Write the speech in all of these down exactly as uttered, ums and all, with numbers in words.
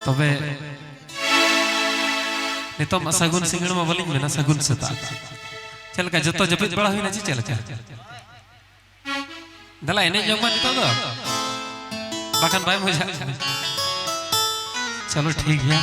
ᱛᱚᱵᱮ ᱱᱤᱛᱚᱜ ᱢᱟ ᱥᱟᱹᱜᱩᱱ ᱥᱤᱸᱜᱟᱹᱲ ᱢᱟ ᱵᱟᱹᱞᱤᱧ ᱢᱮᱱᱟ, ᱥᱟᱹᱜᱩᱱ ᱥᱮᱛᱟᱜ᱾ ᱪᱮᱫ ᱞᱮᱠᱟ, ᱡᱚᱛᱚ ᱡᱟᱹᱯᱤᱫ ᱵᱟᱲᱟ ᱦᱩᱭᱱᱟ ᱪᱮ ᱪᱮᱫ ᱞᱮᱠᱟ? ᱫᱮᱞᱟ ᱮᱱᱮᱡ ᱡᱚᱝ ᱢᱟ ᱱᱤᱛᱚᱜ ᱫᱚ, ᱵᱟᱠᱷᱟᱱ ᱵᱟᱭ ᱢᱚᱡᱟᱜ ᱠᱟᱱᱟ᱾ ᱪᱚᱞᱚ ᱴᱷᱤᱠ ᱜᱮᱭᱟ᱾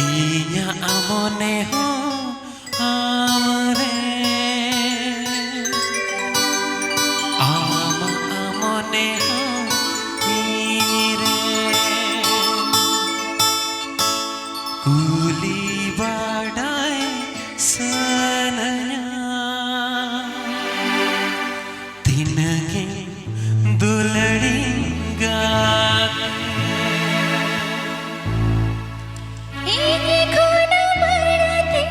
ᱤᱧᱟᱜ ᱢᱚᱱᱮ ᱦᱚᱸ ᱟᱢᱨᱮ, ᱟᱢᱟᱜ ᱢᱚᱱᱮ ᱦᱚᱸ ᱤᱧᱨᱮ᱾ ᱠᱩᱞᱤ ᱵᱟᱰᱟᱭ ᱥᱟᱱᱟᱧᱟ, ᱛᱤᱱᱟᱹᱜ ᱮᱢ ᱫᱩᱞᱟᱹᱲᱤᱧ ᱜᱟᱛᱮ᱾ ᱤᱧ ᱠᱷᱚᱱ ᱵᱟᱹᱲᱛᱤ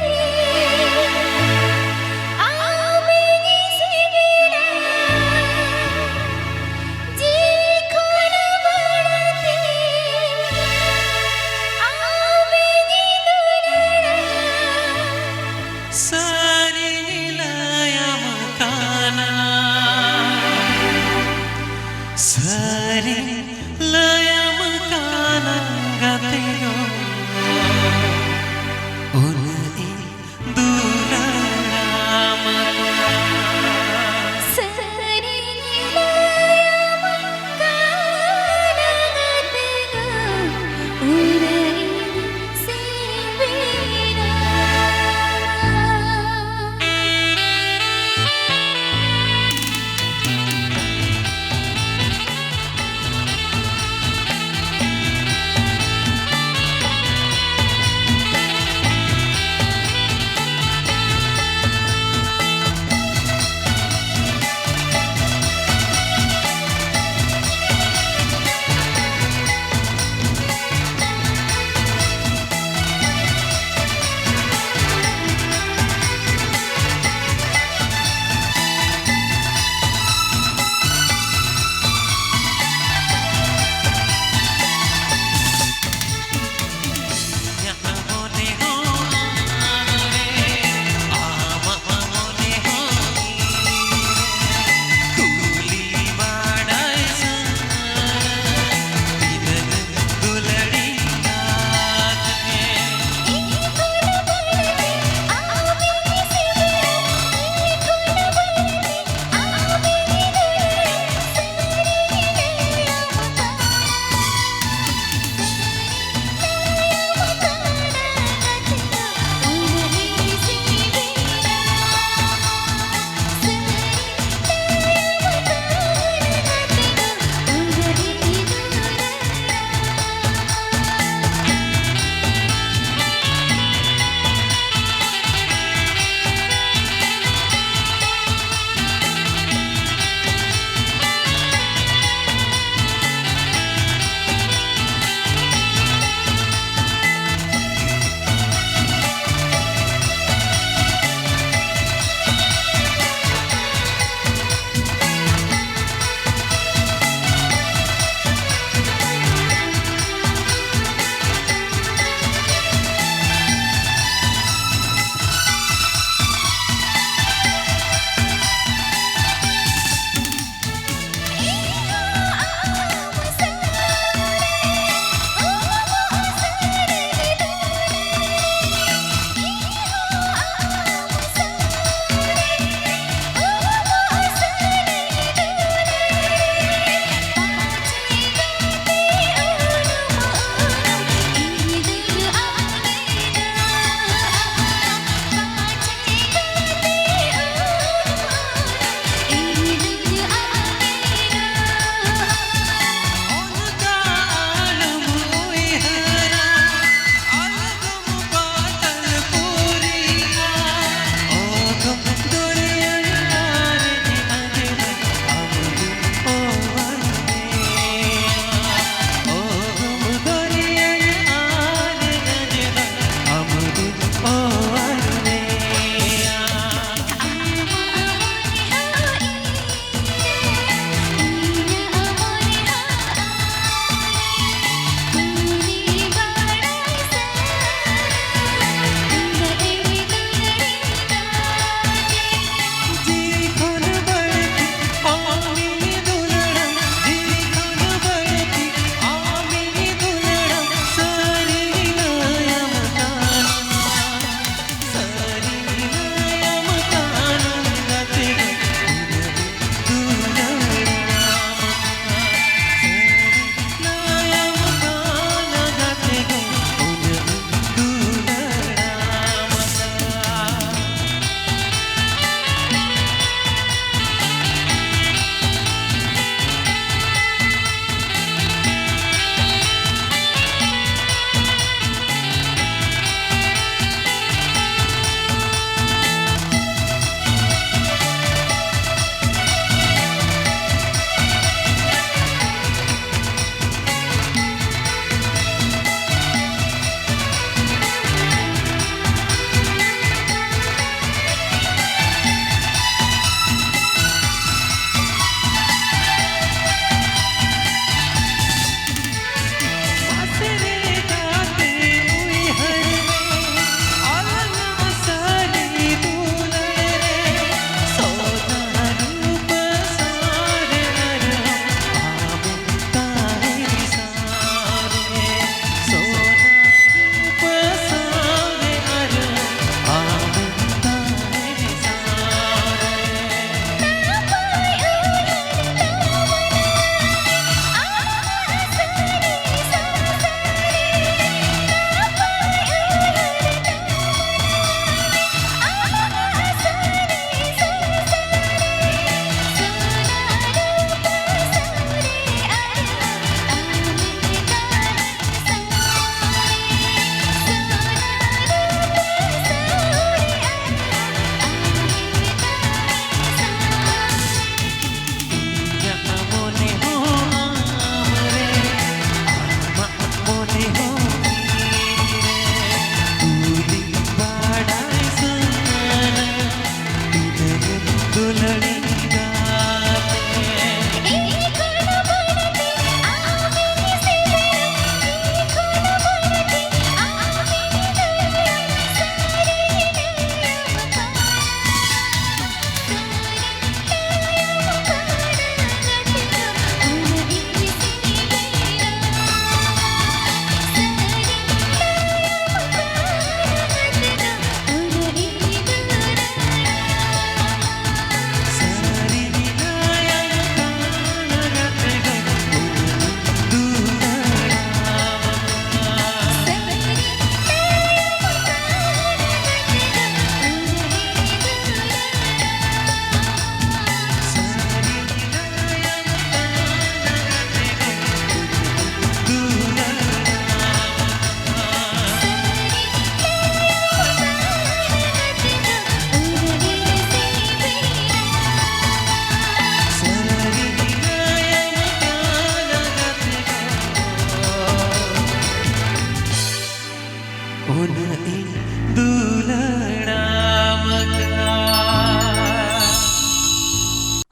ᱩᱱᱟᱹᱜ ᱤᱧ ᱫᱩᱞᱟᱹᱲᱟᱢ ᱠᱟᱱ᱾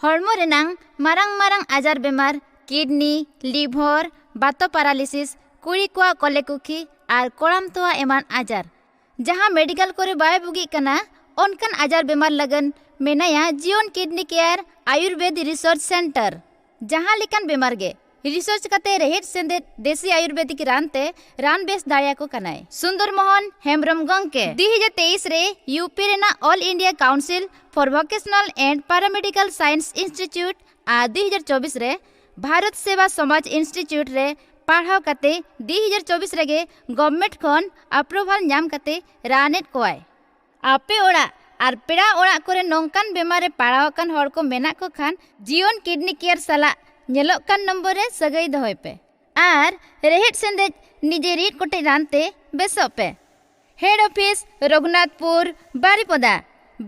ᱦᱚᱲᱢᱚ ᱨᱮᱱᱟᱝ ᱢᱟᱨᱟᱝ ᱢᱟᱨᱟᱝ ᱟᱡᱟᱨ ᱵᱮᱢᱟᱨ, ᱠᱤᱰᱱᱤ, ᱞᱤᱵᱷᱚᱨ, ᱵᱟᱛᱚ ᱯᱟᱨᱟᱞᱤᱥᱤᱥ, ᱠᱩᱲᱤ ᱠᱚᱣᱟᱜ ᱠᱚᱞᱮ ᱠᱩᱠᱷᱤ ᱟᱨ ᱠᱚᱲᱟᱢ ᱛᱚᱣᱟ ᱮᱢᱟᱱ ᱟᱡᱟᱨ᱾ ᱡᱟᱦᱟᱸ ᱢᱮᱰᱤᱠᱟᱞ ᱠᱚᱨᱮ ᱵᱟᱭ ᱵᱩᱜᱤᱜ ᱠᱟᱱᱟ, ᱚᱱᱠᱟᱱ ᱟᱡᱟᱨ ᱵᱮᱢᱟᱨ ᱞᱟᱹᱜᱤᱫ ᱢᱮᱱᱟᱭᱟ ᱡᱤᱭᱚᱱ ᱠᱤᱰᱱᱤ ᱠᱮᱭᱟᱨ ᱟᱭᱩᱨᱵᱮᱫ ᱨᱤᱥᱟᱨᱪ ᱥᱮᱱᱴᱟᱨ᱾ ᱡᱟᱦᱟᱸ ᱞᱮᱠᱟᱱ ᱵᱮᱢᱟᱨ ᱜᱮ ᱨᱤᱥᱟᱨᱪ ᱠᱟᱛᱮ ᱨᱮᱦᱮᱫ ᱥᱮᱸᱫᱮᱫ ᱫᱮᱥᱤ ᱟᱭᱩᱨᱵᱮᱫᱤᱠ ᱨᱟᱱ ᱛᱮ ᱨᱟᱱ ᱵᱮᱥ ᱫᱟᱲᱮᱭᱟᱠᱚ ᱠᱟᱱᱟᱭ᱾ ᱥᱩᱱᱫᱚᱨ ᱢᱳᱦᱚᱱ ᱦᱮᱢᱵᱨᱚᱢ ᱜᱚᱢᱠᱮ ᱫᱩ ᱦᱟᱡᱟᱨ ᱛᱮᱭᱤᱥ ᱨᱮ ᱤᱭᱩ ᱯᱤ ᱨᱮᱱᱟᱜ All India Council for Vocational and Paramedical Science Institute ᱟᱨ ᱫᱩ ᱦᱟᱡᱟᱨ ᱪᱚᱵᱵᱤᱥ ᱨᱮ ᱵᱷᱟᱨᱚᱛ ᱥᱮᱵᱟ ᱥᱚᱢᱟᱡᱽ ᱤᱱᱥᱴᱤᱴᱭᱩᱴ ᱨᱮ ᱯᱟᱲᱦᱟᱣ ᱠᱟᱛᱮ ᱫᱩ ᱦᱟᱡᱟᱨ ᱪᱚᱵᱵᱤᱥ ᱨᱮᱜᱮ ᱜᱚᱵᱷᱢᱮᱱᱴ ᱠᱷᱚᱱ ᱟᱯᱨᱩᱵᱷᱟᱞ ᱧᱟᱢ ᱠᱟᱛᱮ ᱨᱟᱱ ᱮᱫ ᱠᱚᱣᱟᱭ᱾ ᱟᱯᱮ ᱚᱲᱟᱜ ᱟᱨ ᱯᱮᱲᱟ ᱚᱲᱟᱜ ᱠᱚᱨᱮ ᱱᱚᱝᱠᱟᱱ ᱵᱮᱢᱟᱨ ᱨᱮ ᱯᱟᱲᱟᱣ ᱟᱠᱟᱱ ᱦᱚᱲ ᱠᱚ ᱢᱮᱱᱟᱜ ᱠᱚ ᱠᱷᱟᱱ, ᱡᱤᱭᱚᱱ ᱠᱤᱰᱱᱤ ᱠᱮᱭᱟᱨ ᱥᱟᱞᱟᱜ ᱧᱮᱞᱚᱜ ᱠᱟᱱ ᱱᱚᱢᱵᱚᱨ ᱨᱮ ᱥᱟᱹᱜᱟᱹᱭ ᱫᱚᱦᱚᱭ ᱯᱮ ᱟᱨ ᱨᱮᱦᱮᱫ ᱥᱮᱸᱫᱮᱫ ᱱᱤᱡᱮ ᱨᱤᱫ ᱠᱚᱴᱮᱡ ᱨᱟᱱ ᱛᱮ ᱵᱮᱥᱚᱜ ᱯᱮ᱾ ᱦᱮᱰ ᱚᱯᱷᱤᱥ ᱨᱚᱜᱷᱩᱱᱟᱛᱷᱯᱩᱨ ᱵᱟᱨᱤᱯᱚᱫᱟ,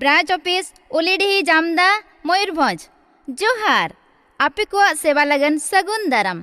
ᱵᱨᱟᱧᱪ ᱚᱯᱷᱤᱥ ᱩᱞᱤᱰᱤᱦᱤ ᱡᱟᱢᱫᱟ ᱢᱚᱭᱩᱨᱵᱷᱚᱸᱡᱽ᱾ ᱡᱚᱦᱟᱨ, ᱟᱯᱮ ᱠᱚᱣᱟᱜ ᱥᱮᱵᱟ ᱞᱟᱹᱜᱤᱫ ᱥᱟᱹᱜᱩᱱ ᱫᱟᱨᱟᱢ᱾